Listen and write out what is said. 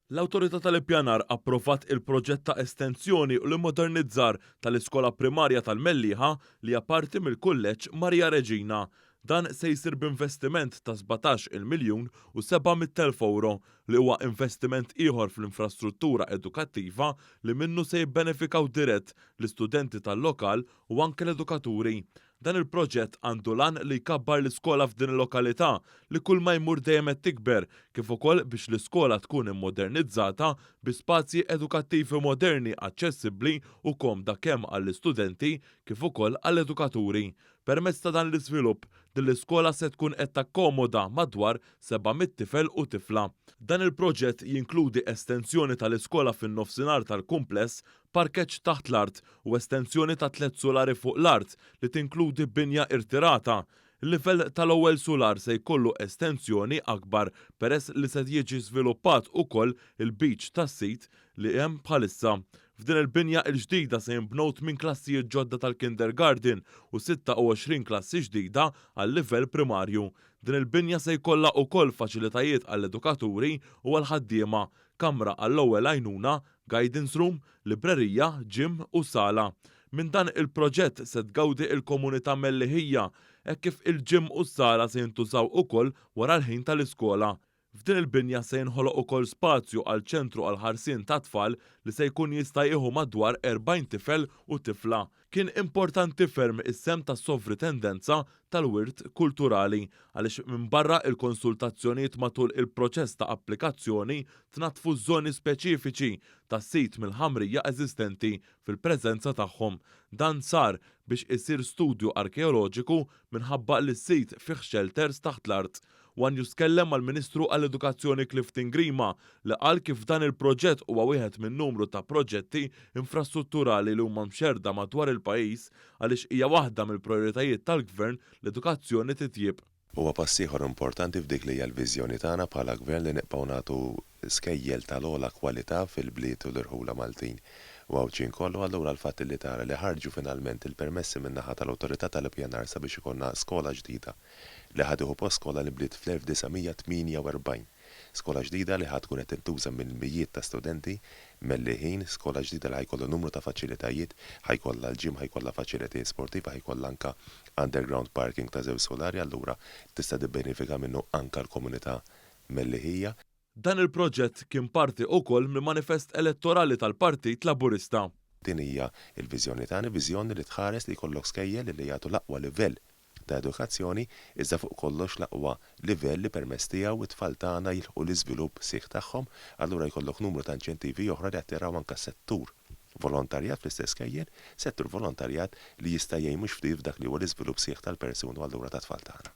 L-Awtorità tal-Ippjanar approvat il-proġett ta' estensjoni u l-immodernizzar tal-Iskola Primarja tal-Mellieħa li hija parti mill-Kulleġġ Maria Reġina. Dan se jsir b'investiment ta' 17-il miljun u 700,000 ewro li huwa investiment ieħor fl-infrastruttura edukattiva li minnu se jibbenefikaw dirett l-istudenti tal-lokal u anke l-edukaturi. Dan il-proġett għandu l-għan li jkabbar l-iskola f'din il-lokalità li kull ma jmur dejjem qed tikber, kif ukoll biex l-iskola tkun immodernizzata bi spazji edukattivi moderni aċċessibbli u komda kemm għall-istudenti kif ukoll għall-edukaturi. Permezz ta' dan l-iżvilupp, din l-iskola se tkun qed takkomoda madwar 700 tifel u tifla. Dan il-proġett jinkludi estensjoni tal-iskola fin-nofsinhar tal-kumpless, parkeġġ taħt l-art u estensjoni ta' tlett sulari fuq l-art li tinkludi binja irtirata. Il-livell tal-ewwel sular se jkollu estensjoni akbar peress li se jiġi żviluppat ukoll il-beach tas-sit li hemm bħalissa. F'din il-binja l-ġdida se jinbnew tmien klassijiet ġodda tal-kindergarten u 26 klassi ġdida għal-livell primarju. Din il-binja se jkollha ukoll faċilitajiet għall-edukaturi u għall-ħaddiema, kamra għall-ewwel għajnuna, guidance room, librerija, gym u sala. Minn dan il-proġett se tgawdi l-komunità Melliħija hekk kif il-gym u s-sala se jintużaw ukoll wara l-ħin tal-iskola. F'din il-binja se jinħoloq ukoll spazju għal ċentru għall-ħarsien tat-tfal li se jkun jista' jieħu madwar 40 tifel u tifla. Kien importanti ferm is-sehem tas-Sovritendenza tal-Wirt Kulturali għaliex minbarra l-konsultazzjonijiet matul il-proċess ta' applikazzjoni tnaddfu żoni speċifiċi tas-sit mill-ħamrija eżistenti fil-preżenza tagħhom. Dan sar biex isir studju arkeoloġiku minħabba li s-sit fih xelters taħt l-art. One News tkellem mal-Ministru għall-Edukazzjoni Clifton Grima li qal kif dan il-proġett huwa wieħed minn numru ta' proġetti infrastrutturali li huma mxerrda madwar il-pajjiż għaliex hija waħda mill-prijoritajiet tal-Gvern l-edukazzjoni titjieb. Huwa pass ieħor importanti f'dik li hija l-viżjoni tagħna bħala Gvern li nibqgħu nagħtu skejjel tal-ogħla kwalità fil-bliet u l-irħula Maltin u Għawdxin kollu, allura l-fatt li tara li ħarġu finalment il-permessi min-naħa tal-Awtorità tal-Ippjanar sabiex ikollna skola ġdida li ħa tieħu post skola li nbdiet fl-1948. Skola ġdida li ħa tkun qed tintuża minn mijiet ta' studenti Melliħin, skola ġdida li ħa jkollha numru ta' faċilitajiet, ħa jkollha l-gym, ħa jkollha faċilitajiet sportivi, ħa jkollha anke underground parking ta' żewġ sulari allura tista' tibbenefika minnu anke l-komunità Melliħija. Dan il-proġett kien parti ukoll mill-manifest elettorali tal-Partit Laburista. Din hija l-viżjoni tagħna, viżjoni li tħares li jkollok skejjel li jagħtu l-aqwa livell ta' edukazzjoni iżda fuq kollox l-aqwa livell li permezz tiegħu t-tfal tagħna jilħqu l-iżvilupp sħiħ tagħhom, allura jkollok numru ta' inċentivi oħra li jattiraw anke s-settur volontarjat fl-istess skejjel, settur volontarjat li jista' jgħin mhux ftit f'dak li huwa l-iżvilupp sħiħ tal-persuna u allura tat-tfal tagħna.